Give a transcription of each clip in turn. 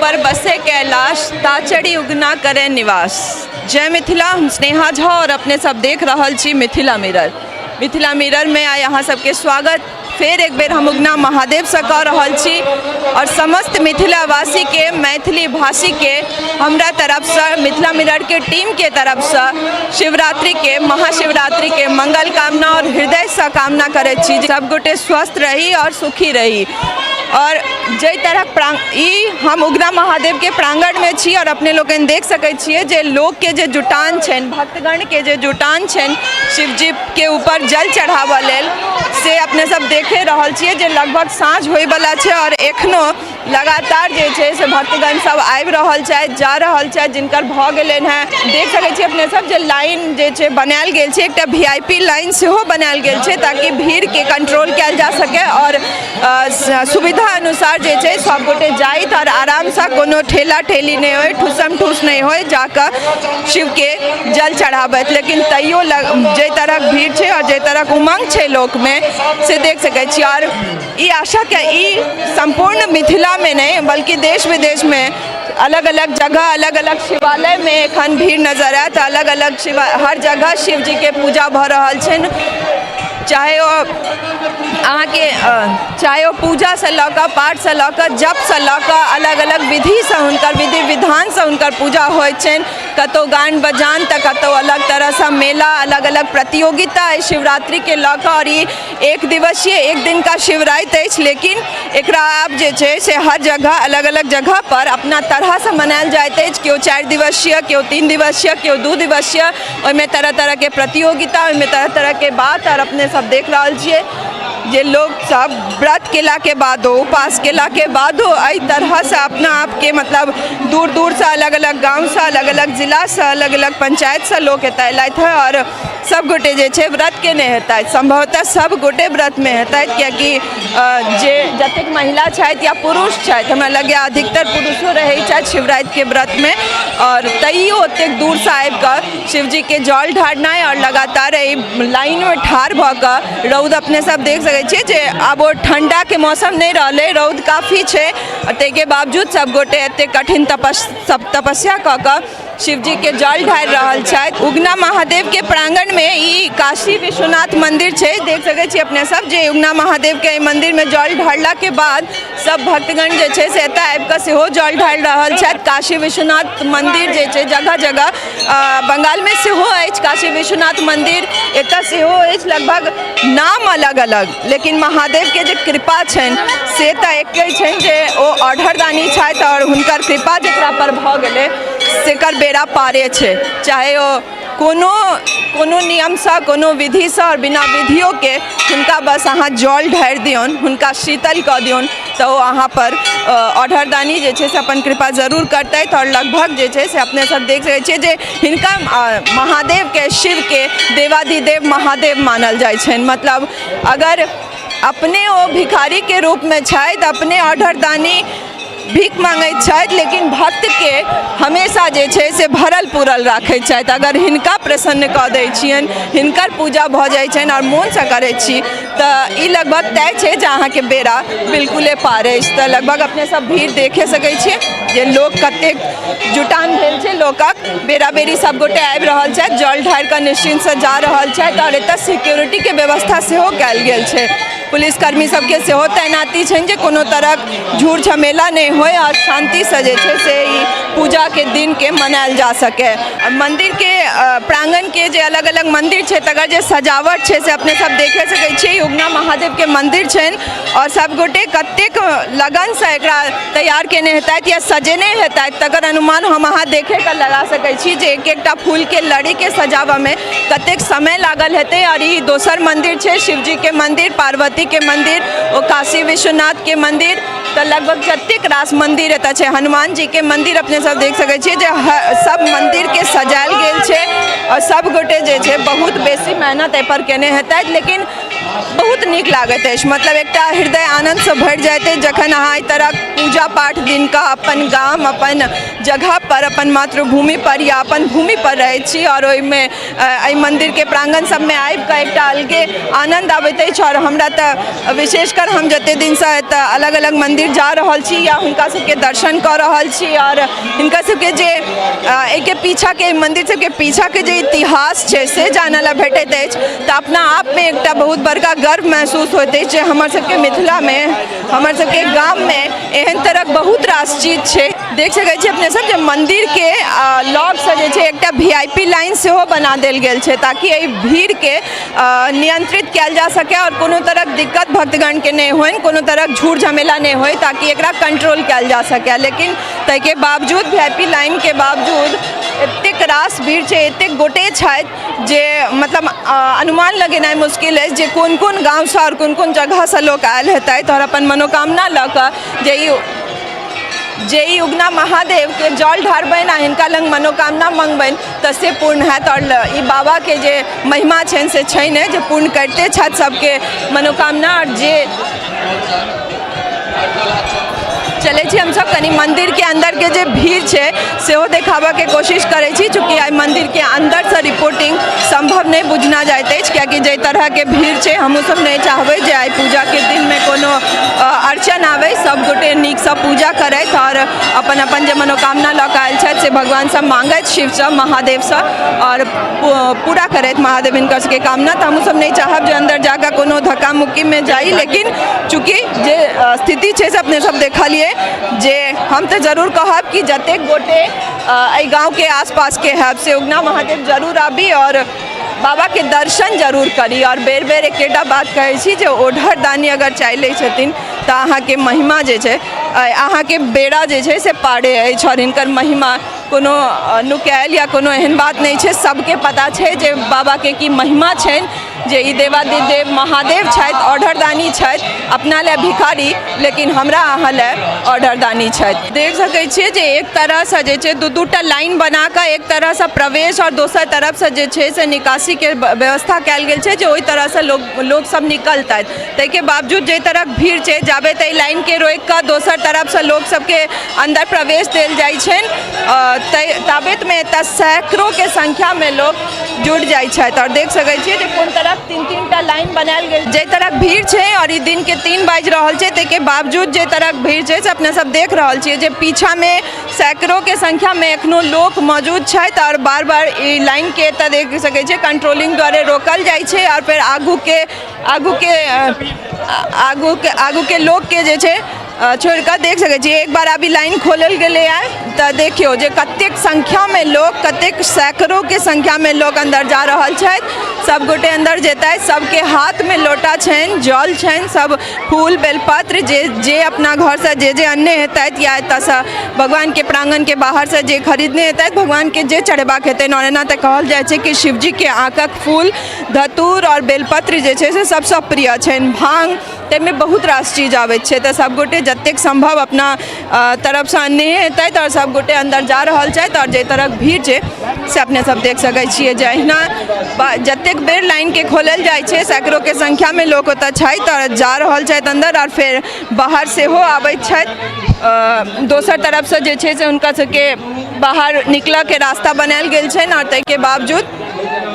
ऊपर बसे कैलाश, ताचड़ी उगना करे निवास। जय मिथिला। हम स्नेहा झा और अपने सब देख रहल छी मिथिला मिरर। मिथिला मिरर में आइ अहाँ सबके स्वागत। फेर एक बेर हम उगना महादेवसँ कऽ रहल छी और समस्त मिथिलावासीके, मैथिली भाषीके हमरा तरफसँ, मिथिला मिररके टीमके तरफसँ शिवरात्रिके, महाशिवरात्रिके मंगल कामना और हृदयसँ कामना करै छी। सब गोटे स्वस्थ रही और सुखी रही। और जाहि तरहक प्रांग ई हम उगना महादेवके प्रांगणमे छी और अपने लोकनि देख सकै छियै जे लोकके जे जुटान छनि, भक्तगणके जे जुटान छनि शिवजीके ऊपर जल चढ़ाबऽ लेल, से अपने सब देखे रहल छियै जे लगभग साँझ होइवला छै और एखनो लगातार जे छै से भक्तगण सब आबि रहल छथि, जा रहल छथि जिनकर भऽ गेलनि हेँ। देख सकै छियै अपने सब जे लाइन जे छै बनायल गेल छै, एकटा VIP line सेहो बनायल गेल छै ताकि भीड़के कंट्रोल कयल जा सकै और सुविधा अनुसार जे छै सब गोटे जाइत और आरामसँ कोनो ठेला ठेली नहि होइ, ठुसम ठुस नहि होइ, जाकऽ शिवके जल चढ़ाबथि। लेकिन तैयो जाहि तरहक भीड़ छै और जाहि तरहक उमंग छै लोकमे, से देख सकै छी। और ई आशाके ई सम्पूर्ण मिथिलामे नहि बल्कि देश विदेशमे अलग अलग जगह, अलग अलग शिवालयमे एखन भीड़ नजर आयत। अलग अलग शिव, हर जगह शिवजीके पूजा भऽ रहल छनि। चाहे ओ अहाँके, चाहे ओ पूजासँ लऽ कऽ, पाठसँ लऽ कऽ, जपसँ लऽ कऽ, अलग अलग विधिसँ हुनकर, विधि विधानसँ हुनकर पूजा होइ छनि। कतहु गान बजान तऽ कतहु अलग तरहसँ मेला, अलग अलग प्रतियोगिता एहि शिवरात्रिके लऽ कऽ। आओर ई एक दिवसीय, एक दिनका शिवराति अछि, लेकिन एकरा आब जे छै से हर जगह, अलग अलग जगह पर अपना तरहसँ मनायल जाइत अछि। केओ 4 दिवसीय, केओ 3 दिवसीय, केओ 2 दिवसीय, ओहिमे तरह तरहके प्रतियोगिता, ओहिमे तरह तरहके बात। आओर अपने सब देख रहल छियै जे लोक सब व्रत केलाके बादो, उपास केलाके बादो एहि तरहसँ अपना आपके मतलब दूर दूरसँ, अलग अलग गाँवसँ, अलग अलग जिलासँ, अलग अलग पंचायतसँ लोक एतऽ अयलथि हँ आओर सब गोटे जे छै व्रत केने हेतथि। सम्भवतः सब गोटे व्रतमे हेतथि, कियाकि जे जतेक महिला छथि या पुरुष छथि, हमरा लगैए अधिकतर पुरुषो रहै छथि शिवरातिके व्रतमे, आओर तैयो ओतेक दूरसँ आबिकऽ शिवजीके जल ढारनाइ आओर लगातार एहि लाइनमे ठाढ़ भऽ कऽ, रौद अपने सब देख सकै छियै जे आब ओ ठण्डाके मौसम नहि रहलै, रौद काफी छै आओर ताहिके बावजूद सब गोटे एतेक कठिन तपस्या कऽ कऽ शिवजीके जल ढारि रहल छथि। उगना महादेवके प्रांगणमे ई काशी विश्वनाथ मंदिर छै। देख सकै छी अपने सब जे उगना महादेवके एहि मंदिरमे जल ढारलाके बाद सब भक्तगण जे छै से एतऽ आबिकऽ सेहो जल ढारि रहल छथि। काशी विश्वनाथ मंदिर जे छै जगह जगह बंगालमे सेहो अछि काशी विश्वनाथ मंदिर, एतऽ सेहो अछि। लगभग नाम अलग अलग, लेकिन महादेवके जे कृपा छनि से तऽ एके छनि जे ओ औढरदानी छथि आओर हुनकर कृपा जकरा पर भऽ गेलै सेकर बेड़ा पारे छै। चाहे ओ कोनो कोनो नियमसँ, कोनो विधिसँ आओर बिना विधियोके, हुनका बस अहाँ जल ढारि दियौन, हुनका शीतल कऽ दियौन, तऽ ओ अहाँ पर औढरदानी जे छै से अपन कृपा जरूर करतथि। आओर लगभग जे छै से अपने सब देख सकै छियै जे हिनका महादेवके, शिवके देवाधिदेव महादेव मानल जाइ छनि। मतलब अगर अपने ओ भिखारीके रूपमे छथि, अपने औढरदानी भीख मांगैत छथि, लेकिन भक्तके हमेशा जे छै से भरल पूरल राखै छथि। अगर हिनका प्रसन्न कऽ दै छियनि, हिनकर पूजा भऽ जाइ छनि आओर मोनसँ करै छी, तऽ ई लगभग तय छै जे अहाँके बेड़ा बिल्कुले पार अछि। तऽ लगभग अपने सब भीड़ देखे सकै छियै जे लोक कतेक जुटान भेल छै। लोकक बेरा बेरी सब गोटे आबि रहल छथि, जल ढारि कऽ निश्चिन्तसँ जा रहल छथि। आओर एतऽ सिक्योरिटीके व्यवस्था सेहो कयल गेल छै। पुलिसकर्मी सबके सेहो तैनाती छनि जे कोनो तरहक झूर झमेला नहि होइ आओर शान्तिसँ जे छै से ई पूजाके दिनके मनायल जा सकै। मन्दिरके प्राङ्गणके जे अलग अलग मन्दिर छै, तकर जे सजावट छै से अपने सब देखे सकै छियै। उगना महादेवके मन्दिर छनि आओर सब गोटे कतेक लगनसँ एकरा तैयार केने हेतथि या सजेने हेतथि, तकर अनुमान हम अहाँ देखेके लगा सकै छी जे एक एकटा फूलके लड़ीके सजाबऽमे कतेक समय लागल हेतै। आओर ई दोसर मन्दिर छै, शिवजीके मन्दिर, पार्वतीके मन्दिर, ओ काशी विश्वनाथके मन्दिर। तऽ लगभग जतेक रास मन्दिर एतऽ छै, हनुमान जीके मन्दिर, अपने सब देख सकै छियै जे सब मन्दिरके सजायल गेल छै आओर सब गोटे जे छै बहुत बेसी मेहनत एहिपर केने हेतथि। लेकिन बहुत नीक लागैत अछि। मतलब एकटा हृदय आनन्दसँ भरि जाइत अछि जखन अहाँ एहि तरहक पूजा पाठ दिनका अपन गाम, अपन जगहपर, अपन मातृभूमिपर या अपन भूमिपर रहै छी आओर ओहिमे एहि मन्दिरके प्राङ्गण सबमे आबिकऽ एकटा अलगे आनन्द आबैत अछि। आओर हमरा तऽ विशेषकर हम जते दिनसँ एतऽ अलग अलग मन्दिर जा रहल छी या हुनका सबके दर्शन कऽ रहल छी आओर हिनका सबके जे एहिके पीछाके, मन्दिर सबके पीछाके जे इतिहास छै से जानऽ लए भेटैत अछि, तऽ अपना आपमे एकटा बहुत बड़का गर्व महसूस होइत अछि जे हमर सबके मिथिलामे, हमर सबके गाममे एहन तरहक बहुत रास चीज छै। देख सकै छी अपने सब जे मन्दिरके लगसँ जे छै एकटा VIP line सेहो बना देल गेल छै ताकि एहि भीड़के नियंत्रित कयल जा सकै आओर कोनो तरहक दिक्कत भक्तगणके नहि होइन, कोनो तरहक झूर झमेला नहि होइ, ताकि एकरा कंट्रोल कयल जा सकै। लेकिन ताहिके बावजूद, VIP लाइनके बावजूद एतेक रास भीड़ छै, एतेक गोटे छथि जे मतलब अनुमान लगेनाइ मुश्किल अछि जे कोन कोन गाँवसँ आओर कोन कोन जगहसँ लोक आयल हेतथि आओर अपन मनोकामना लऽ कऽ जे ई उगना महादेवके जल ढारबनि आ हिनका लग मनोकामना मङ्गबनि तऽ से पूर्ण हैत। आओर ई बाबाके जे महिमा छनि से छै ने जे पूर्ण करिते छथि सबके मनोकामना। आओर जे चलै छी हमसब कनि मन्दिरके अन्दरके जे भीड़ छै सेहो देखाबऽके कोशिश करै छी। चूँकि आइ मन्दिरके अन्दरसँ रिपोर्टिंग सम्भव नहि बुझना जाइत अछि, कियाकि जाहि तरहके भीड़ छै हमहूँ सब नहि चाहबै जे आइ पूजाके दिनमे कोनो अड़चन आबै। सब गोटे नीकसँ पूजा करथि आओर अपन अपन जे मनोकामना लऽ कऽ आयल छथि से भगवानसँ माँगथि, शिवसँ, महादेवसँ, आओर पूरा करथि महादेव हिनकर सबके कामना। तऽ हमहूँ सब नहि चाहब जे अन्दर जाकऽ कोनो धक्का मुक्कीमे जाइ, लेकिन चूँकि जे स्थिति छै से अपने सब देखलियै जे हम तऽ जरूर कहब कि जतेक गोटे एहि गाँवके आसपासके हैब से उगना महादेव जरूर आबी आओर बाबाके दर्शन जरूर करी। आओर बेर बेर एकेटा बात कहै छी जे ओढ़र दानी अगर चाहि लै छथिन तऽ अहाँके महिमा जे छै, अहाँके बेड़ा जे छै से पारे अछि। आओर हिनकर महिमा कोनो नुकायल या कोनो एहन बात नहि छै, सबके पता छै जे बाबाके की महिमा छनि, जे ई देवादिदेव महादेव छथि, औढरदानी छथि, अपना लए भिखारी लेकिन हमरा अहाँ लए औढरदानी छथि। देख सकै छियै जे एक तरहसँ जे छै दू दू टा लाइन बना कऽ एक तरहसँ प्रवेश आओर दोसर तरफसँ जे छै से निकासीके व्यवस्था कयल गेल छै जे ओहि तरहसँ लोकसब निकलतथि। ताहिके बावजूद जाहि तरहक भीड़ छै, जाबे तऽ एहि लाइनके रोकि कऽ दोसर तरफसँ लोक सबके अन्दर प्रवेश देल जाइ छनि ताबेतमे एतऽ सैकड़ोके संख्यामे लोक जुटि जाइ छथि। आओर देख सकै छियै जे कोन तरहक तीन तीन टा लाइन बनायल गेल। जाहि तरहक भीड़ छै आओर ई दिनके 3 बाजि रहल छै, ताहिके बावजूद जे तरहक भीड़ छै से अपने सब देख रहल छियै जे पीछामे सैकड़ोके संख्यामे एखनो लोक मौजूद छथि। आओर बार बार ई लाइनके एतऽ देख सकै छियै कंट्रोलिंग द्वारे रोकल जाइ छै आओर फेर आगूके लोकके जे छै छोड़ि कऽ देख सकै छियै। एक बार अभी लाइन खोलल गेलैए तऽ देखियौ जे कतेक संख्यामे लोक, कतेक सैकड़ोके संख्यामे लोक अन्दर जा रहल छथि। सब गोटे अन्दर जेतै, सबके हाथमे लोटा छनि, जल छनि, सब फूल बेलपत्र जे जे अपना घरसँ जे जे अनने हेतथि या एतऽसँ भगवानके प्राङ्गणके बाहरसँ जे खरीदने हेतथि, भगवानके जे चढ़ेबाक हेतनि। आओर एना तऽ कहल जाइ छै कि शिवजीके आकक फूल, धतूर आओर बेलपत्र जे छै से सबसँ प्रिय छनि, भाङ्ग, ताहिमे बहुत रास चीज आबैत छै। तऽ सबगोटे जतेक सम्भव अपना तरफसँ अनने हेतथि आओर सबगोटे अन्दर जा रहल छथि। आओर जाहि तरहक भीड़ छै से अपने सब देख सकै छियै जे अहिना जतेक बेर लाइनके खोलल जाइ छै सैकड़ोके संख्यामे लोक ओतऽ छथि आओर जा रहल छथि अन्दर आओर फेर बाहर सेहो आबैत छथि। दोसर तरफसँ जे छै से हुनका सबके बाहर निकलऽके रास्ता बनायल गेल छनि आओर ताहिके बावजूद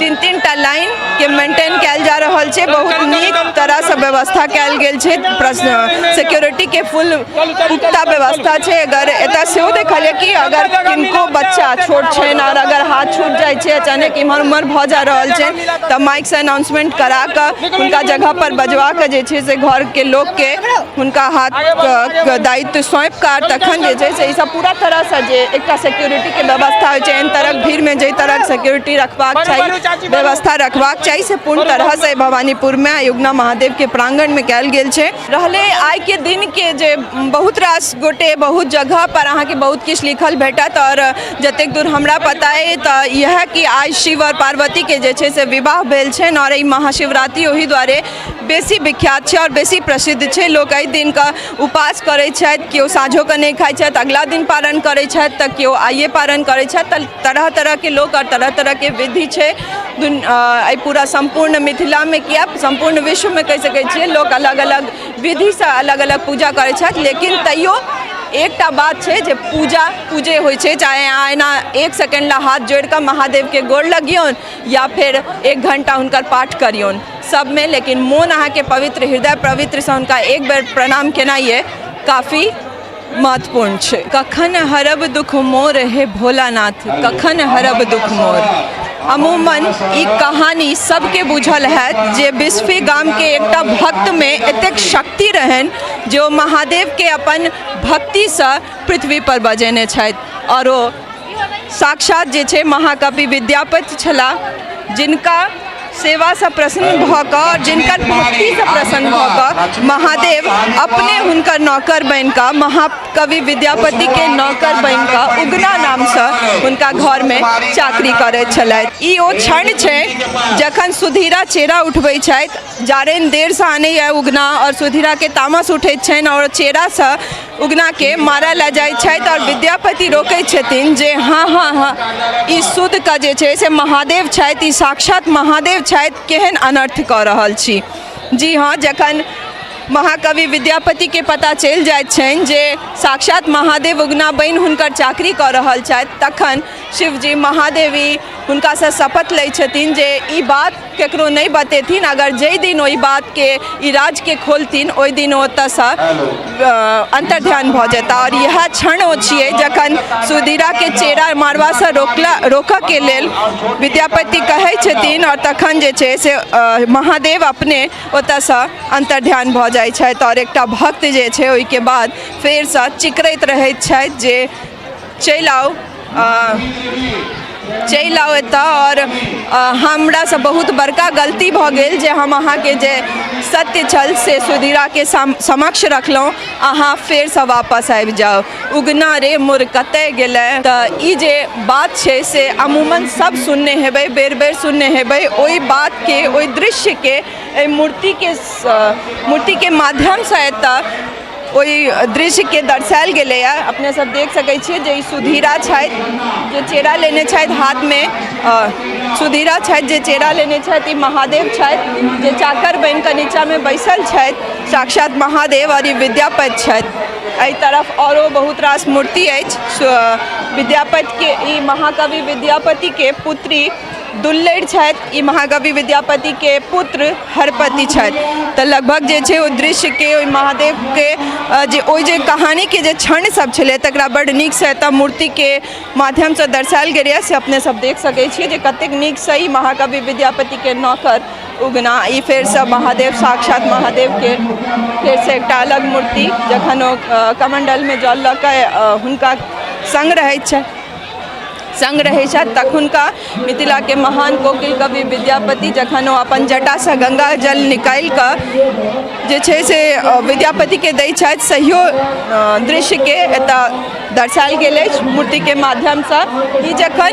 तीन तीन टा लाइन के मेंटेन कयल जा रहल छै। बहुत नीक तरहसँ व्यवस्था कयल गेल छै, प्रश्न सिक्योरिटी के फुल पुख्ता व्यवस्था छै। अगर एतऽ सेहो देखलियै कि अगर किनको बच्चा छोट छनि आओर अगर हाथ छूटि जाइ छै, अचानक इम्हर उम्हर भऽ जा रहल छै, तऽ माइकसँ अनाउंसमेंट करा कऽ हुनका जगह पर बजवा कऽ जे छै से घरके लोकके हुनका हाथके दायित्व सौंपि कऽ तखन जे छै से ईसब पूरा तरहसँ जे एकटा सिक्योरिटीके व्यवस्था होइ छै, एहन तरहक भीड़मे जाहि तरहक सिक्योरिटी रखबाक चाही, व्यवस्था रखबाक चाही, से पूर्ण तरहसँ भवानीपुरमे उगना महादेवके प्राङ्गणमे कयल गेल छै। रहलै आइके दिनके जे बहुत रास गोटे बहुत जगहपर अहाँके बहुत किछु लिखल भेटत आओर जतेक दूर हमरा पता अइ तऽ इएह कि आइ शिव आओर पार्वतीके जे छै से विवाह भेल छनि आओर ई महाशिवरात्रि ओहि दुआरे बेसी विख्यात छै आओर बेसी प्रसिद्ध छै। लोक एहि दिनके उपास करै छथि, केओ साँझोके नहि खाइ छथि, अगिला दिन पारण करै छथि, तऽ केओ आइए पारण करै छथि। तऽ तरह तरहके लोक आओर तरह तरहके विधि छै। एहि पूरा सम्पूर्ण मिथिलामे किया, सम्पूर्ण विश्वमे कहि सकै छियै, लोक अलग अलग विधिसँ अलग अलग पूजा करै छथि, लेकिन तैयो एकटा बात छै जे पूजा पूजे होइ छै। चाहे अहाँ एना एक सेकेण्ड ला हाथ जोड़ि कऽ महादेवके गोर लगियौन या फेर एक घण्टा हुनकर पाठ करियौन, सबमे लेकिन मोन अहाँके पवित्र, हृदय पवित्रसँ हुनका एक बेर प्रणाम केनाइए काफी महत्वपूर्ण छै। कखन हरब दुख मोर हे भोलानाथ, कखन हरब दुख मोर। अमूमन ई कहानी सबके बुझल हैत जे बिस्फी गामके एकटा भक्तमे एतेक शक्ति रहनि जे ओ महादेवके अपन भक्तिसँ पृथ्वी पर बजेने छथि, आओर ओ साक्षात जे छै महाकवि विद्यापति छलाह, जिनका सेवासँ प्रसन्न भऽ कऽ आओर जिनकर भक्तिसँ प्रसन्न भऽ कऽ महादेव अपने हुनकर नौकर बनि कऽ, महाकवि विद्यापतिके नौकर बनि कऽ उगना नामसँ हुनका घरमे चाकरी करैत छलथि। ई ओ क्षण छै जखन सुधीरा चेरा उठबै छथि। जारनि देरसँ आनैए उगना आओर सुधीराके तामस उठैत छनि आओर चेरासँ उगनाके मारऽ लए जाइ छथि, आओर विद्यापति रोकै छथिन जे हँ हँ हँ, ई शुद्धके जे छै से महादेव छथि, ई साक्षात महादेव छथि, केहन अनर्थ कऽ रहल छी। जी हँ, जखन महाकवि विद्यापतिके पता चलि जाइत छनि जे साक्षात महादेव उगना बनि हुनकर चाकरी कऽ रहल छथि, तखन शिवजी महादेवी हुनकासँ शपथ लै छथिन जे ई बात ककरो नहि बतेथिन, अगर जाहि दिन ओहि बातके, ई राजके खोलथिन, ओहि दिन ओ ओतऽसँ अन्तर्ध्यान भऽ जेता। आओर इएह क्षण ओ छियै जखन सुधीराके चेरा मारबासँ रोकला रोकऽके लेल विद्यापति कहै छथिन, आओर तखन जे छै से महादेव अपने ओतऽसँ अन्तर्ध्यान भऽ जाइ छथि, आओर एकटा भक्त जे छै ओहिके बाद फेरसँ चिकरैत रहैत छथि जे चलि आउ, चलि आउ एतऽ, आओर हमरासँ बहुत बड़का गलती भऽ गेल जे हम अहाँके जे सत्य छल से सुधीराके समक्ष रखलहुँ, अहाँ फेरसँ वापस आबि जाउ। उगना रे मोर कतऽ गेलै। तऽ ई जे बात छै से अमूमन सब सुनने हेबै, बेर बेर सुनने हेबै। ओहि बातके, ओहि दृश्यके एहि मूर्तिके माध्यमसँ एतऽ ओहि दृश्यके दर्शायल गेलैए। अपने सब देख सकै छियै जे ई सुधीरा छथि जे चेरा लेने छथि हाथमे, सुधीरा छथि जे चेरा लेने छथि, ई महादेव छथि जे चाकर बनिकऽ नीचाँमे बैसल छथि, साक्षात महादेव, आओर ई विद्यापति छथि। एहि तरफ आओरो बहुत रास मूर्ति अछि विद्यापतिके। ई महाकवि विद्यापतिके पुत्री दुल्लरि छथि, ई महाकवि विद्यापतिके पुत्र हरपति छथि। तऽ लगभग जे छै ओहि दृश्यके, ओहि महादेवके जे ओहि जे कहानीके जे क्षण सब छलै तकरा बड्ड नीकसँ एतऽ मूर्तिके माध्यमसँ दर्शायल गेलैए, से अपने सब देख सकै छियै जे कतेक नीकसँ ई महाकवि विद्यापतिके नौकर उगना, ई फेरसँ महादेव, साक्षात महादेवके फेरसँ एकटा अलग मूर्ति जखन ओ कमण्डलमे जल लऽ कऽ हुनका सङ्ग रहैत छथि, सङ्ग रहै छथि, तखुनका मिथिलाके महान कोकिल कवि विद्यापति जखन ओ अपन जटासँ गङ्गा जल निकालि कऽ जे छै से विद्यापतिके दै छथि, सहियो दृश्यके एतऽ दर्शायल गेल अछि मूर्तिके माध्यमसँ। ई जखन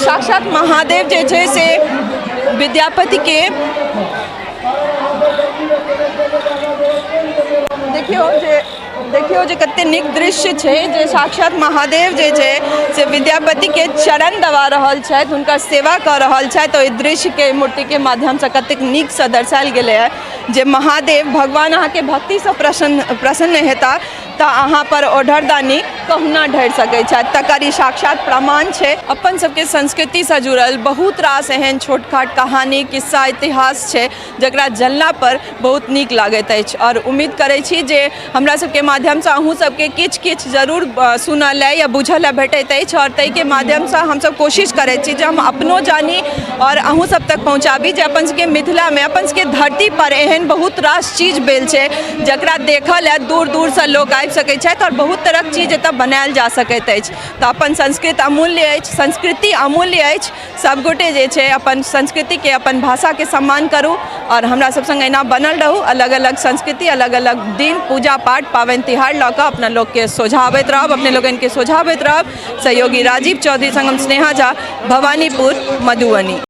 साक्षात महादेव जे छै से विद्यापतिके, देखियौ जे कते नीक दृश्य छै जे साक्षात महादेव जे छै से विद्यापतिके चरण दबा रहल छथि, हुनकर सेवा कऽ रहल छथि। ओहि दृश्यके मूर्तिके माध्यमसँ कतेक नीकसँ दर्शायल गेलै हँ जे महादेव भगवान अहाँके भक्तिसँ प्रसन्न प्रसन्न हेता तऽ अहाँ पर ओढ़रदानी कहुना ढरि सकै छथि, तकर ई साक्षात प्रमाण छै। अपन सबके संस्कृतिसँ जुड़ल बहुत रास एहन छोट खाट कहानी, किस्सा, इतिहास छै जकरा जनलापर बहुत नीक लागैत अछि, आओर उम्मीद करै छी जे हमरा सबके माध्यमसँ अहूँ सबके किछु किछु जरूर सुनऽ लए या बुझऽ लए भेटैत अछि, आओर ताहिके माध्यमसँ हमसब कोशिश करै छी जे हम अपनो जानी आओर अहूँ सब तक पहुँचाबी जे अपन सबके मिथिलामे, अपन सबके धरतीपर एहन बहुत रास चीज भेल छै जकरा देखऽ लए दूर दूरसँ लोक आबि सकै छथि, आओर बहुत तरहक चीज एतऽ बनायल जा सकैत अछि। तऽ अपन संस्कृति अमूल्य अछि, संस्कृति अमूल्य अछि। सबगोटे जे छै अपन संस्कृतिके, अपन भाषाके सम्मान करू आओर हमरा सब सङ्ग एना बनल रहू। अलग अलग संस्कृति, अलग अलग दिन, पूजा पाठ, पाबनि तिहार लऽ कऽ अपना लोकके सोझा अबैत रहब, अपने लोकनिके सोझा अबैत रहब। सहयोगी राजीव चौधरी सङ्ग हम स्नेहा झा, भवानीपुर, मधुबनी।